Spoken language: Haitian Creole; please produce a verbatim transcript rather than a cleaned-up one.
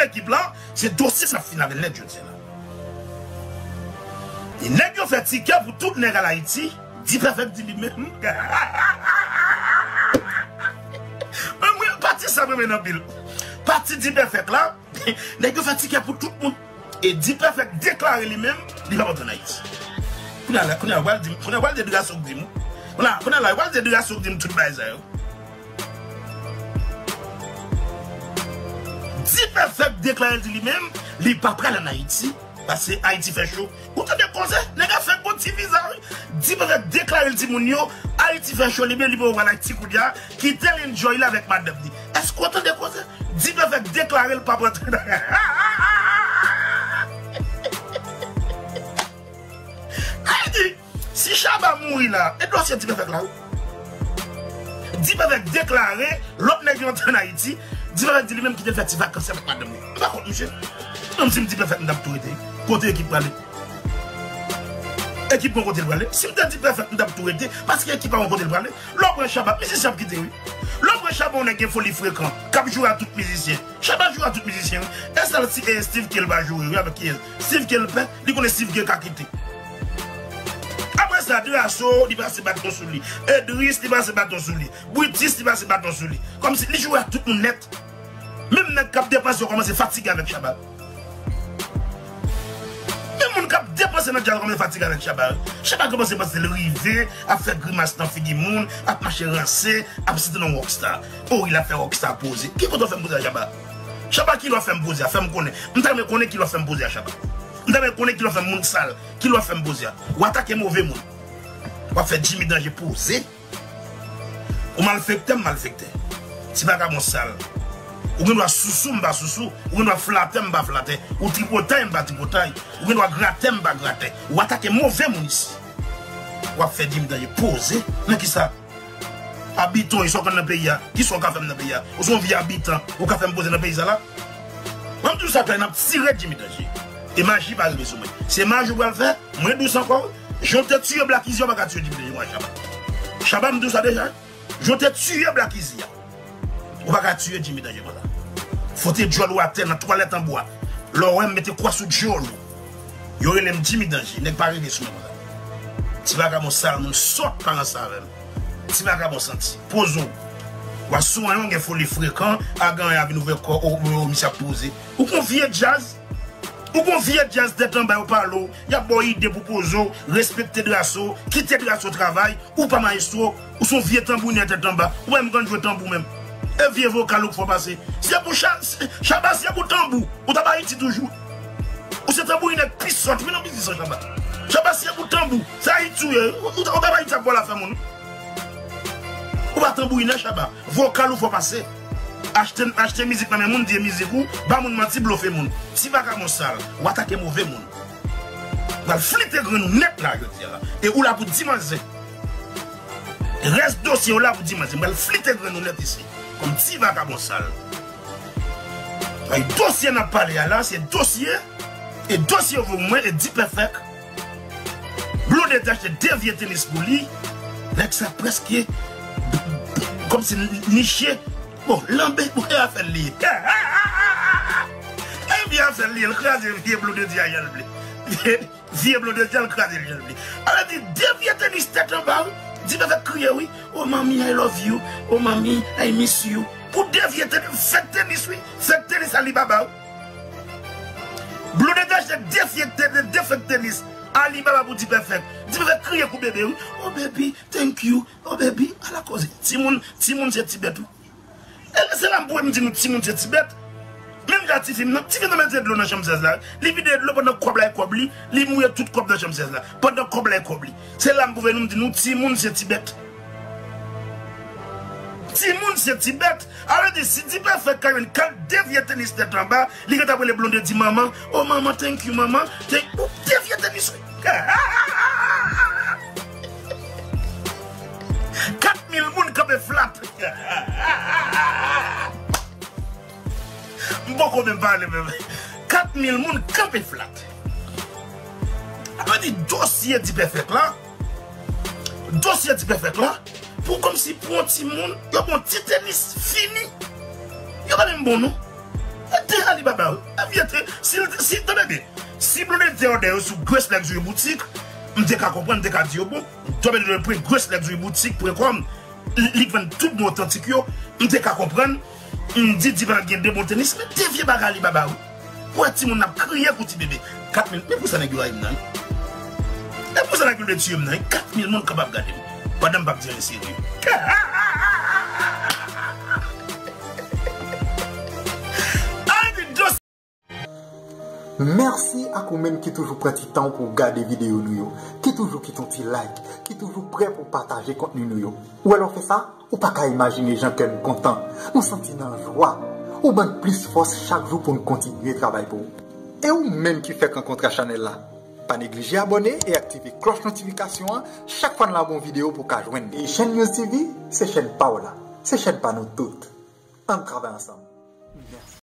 ekip la, se dosye sa ap fini avè l nèt jodi a la. E nèg yo fè tikè pou tout nèg al Ayiti, D-Perfect di li menm. Mwen, mwen, pati sa mwen renmen anpil. Pati D-Perfect la, nèg yo fè tikè pou tout moun. E D-Perfect deklare li menm, li p ap antre ann Ayiti. Kounye a la, kounye a, w al di m, kounye a, w al di Drasso k di m. Kounye a, kounye a la, w al di Drasso k di m tout bagay sa yo. D-Perfect deklare l di li menm, li pa pral ann Ayiti, paske Ayiti fè cho. Ou tande koze? Nèg ap fè gwo ti viza, wi. D-Perfect deklare l di moun yo, Ayiti fè cho, li menm li poko pral Ayiti kounye a, kite l enjoy li avèk madanm li. Èske w tande koze? D-Perfect deklare l p ap rantre nan Ayiti. Si Shabba mouri la, e dosye D-Perfect la, wi. D-Perfect deklare lòt nèg yo antre ann Ayiti. D-Perfect di li menm kite l fè ti vakans avèk madanm li. M pa kont misye. Non, si m D-Perfect, m t ap tou rete. Kote ekip prale? Ekip mwen kote l prale? Si m te D-Perfect, m t ap tou rete. Paske ekip pa mwen kote l prale. Lè w pran Shabba, mizisyen ap kite, wi. Lè w pran Shabba, yon nèg gen foli frekan, k ap joure ak tout mizisyen. Shabba joure ak tout mizisyen, wi. E sèl si, e Steve K l pa joure, wi, avèk kiyès? Steve K l pè, li konnen Steve K ka kite. Apre sa, Drasso, li pase baton sou li. Edris, li pase baton sou li. Britis, li pase baton sou li. Kòmsi li joure ak tout moun nèt. Menm nèg k ap depanse yo kòmanse fatige avèk Shabba. Menm moun k ap depanse nan djaz kòmanse fatige avèk Shabba. Shabba kòmanse panse l rive, ap fè grimas nan figi moun, ap mache ranse, ap site non rockstar. O wi, l ap fè rockstar poze. Ki kote w fè m poze a, Shabba? Shabba, ki lè w fè m poze a? Fè m konnen. M ta renmen konnen ki lè w fè m poze a, Shabba. M ta renmen konnen ki lè w fè m moun sal. Ki lè w fè m poze a? W atake move moun. W ap fè Jimmy Danje poze. Ou malfektè, m malfektè. Ti vakabon sal. Ou gen dwa sousou, m pa sousou. Ou gen dwa flatè, m pa flatè. Ou tripotay, m pa tripotay. Ou gen dwa gratè, m pa gratè. Ou atake move moun isi. W ap fè Jimmy Danje poze. Nan kisa? Abitan, sa w konn nan peyi a? Kisa w ka fè m nan peyi a? Ou se yon vye abitan. Ou ka fè m poze nan peyi sa la? Mwen, m di w sa klè, n ap tire Jimmy Danje. E maji pa rive sou mwen. Se maji w pral fè? Mwen dous ankò, wi. Jan w te tiye Black Easy a, w pa ka tiye Jimmy Danje konsa, Shabba. Shabba, m di w sa deja, wi. Jan w te tiye Black Easy a, ou pa ka tiye Jimmy Danje konsa. Fwote djòl ou atè nan twalèt an bwa. Lè w wè m mete kwa sou djòl ou. Yo rele m Jimmy Danje. Nèg pa rive sou mwen konsa. Ti vakabon sal, moun sòt pa ranse avè m. Ti vakabon santi. Poze w. W a sou anyen, w gen foli frekan, a gen anyen a vin ouvè kò, o, o, o, misye ap poze. Ou gon vye djaz. Ou gon vye djaz tèt anba yo pale w, y ap ba w ide pou poze w, respekte Drasso, kite Drasso travay, ou pa mayestwo, ou se yon vye tanbourinè tèt anba, ou pa menm konn jwe tanbou menm. E vye vokal ou k fè w pase. Se pou Cha-, Shabba, se pou tanbou, ou t ap Ayiti toujou. Ou se tanbourinè k pi sòt, wi, nan biznis lan, Shabba. Shabba, se pou tanbou, se Ayiti ou ye, ou, ou, ou t ap Ayiti ap vòlò afè moun. Ou pa tanbourinè, Shabba. Vokal ou fè w pase. Achte, achte mizik nan men moun, di e mizik ou, ba moun manti, blofe moun. Ti vakabon sal, w atake move moun. M pral flite grenn ou nèt la jodi a la. E ou la pou di manzè. Rès dosye ou la pou di manzè. M pral flite grenn ou nèt isi. Kòm ti vakabon sal. Ay, dosye n ap pale a la, se dosye. E dosye yo voye mwen, e D-Perfect. Blondedy achte de vye tenis pou li. Nèg sa prèske kòmsi niche. Bon, lanbe, bon, e afè l li ye. E vye afè l li ye, l kraze vye Blondedy a jan l vle. Vye, vye Blondedy a, l kraze l jan l vle. Alè di, de vye tenis tèt anba, wi. D-Perfect kriye, wi. Oh, mommy, I love you. Oh, mommy, I miss you. Pou de vye tenis, fèk tenis, wi. Fèk tenis Alibaba, wi. Blondedy achte de fèk te-, de fèk tenis Alibaba pou D-Perfect. D-Perfect kriye kou bebe, wi. Oh, baby, thank you. Oh, baby, ala koze. Timoun, timoun se ti bèt, wi. E se la m pou m di nou, timoun se ti bèt. Menm jan tifi m nan, tifi m nan mete dlo nan chanm sèz la. Li vide dlo pandan kòb la e kòb li, li mouye tout kòb nan chanm sèz la. Pandan kòb la e kòb li. Se la m pou nou, m di nou, timoun se ti bèt. Timoun se ti bèt. A vle di, si D-Perfect ka jwenn kat de vye tenis tèt anba, li gentan ap rele Blondedy manman. Oh, manman, thank you, manman. Thank, oh, de vye tenis, wi. Kat mil moun kanpe flat. M poko menm pale menm. Kat mil moun kanpe flat. Sa vle di dosye D-Perfect la. Dosye D-Perfect la. Pou kòmsi pou yon timoun, yo bon ti tenis fini. Yo pa menm bon non. E de Alibaba, wi. Tande byen, si Blondedy te òdè yo sou Grace Luxury Boutique, m te ka konprann, m te ka di yo, bon, w ap de prè Grace Luxury Boutique pwen kòm, li, li vann tout bon otantik yo, m te ka konprann, m di Diva gen de bon tenis, men de vye bagay li baba wi. Ou wè timoun ap kriye kou ti bebe. Kat mil, men pou sa nèg yo rayi m nan wi. E pou sa nèg yo vle tiye m nan wi. Kat mil moun k ap ap gade m. Pandan m p ap di anyen serye. Ay, di dos. Mèsi ak ou menm ki toujou pran ti tan w pou w gade videyo nou yo, ki toujou kite yon ti like, ki toujou prè pou w pataje kontni nou yo. Ou wè lè w fè sa, ou pa ka imajine jan kè n kontan, nou santi n an jwa. Ou ban n plis fòs chak jou pou n kontinye travay pou ou. E ou menm ki fèk rankontre chanèl la, pa neglije abòne e aktive klòch notifikasyon an chak fwa n lage yon videyo pou w ka jwenn li. E Chèn News T V, se chèn pa w la, se chèn pa nou tout. Ann travay ansanm. Mèsi.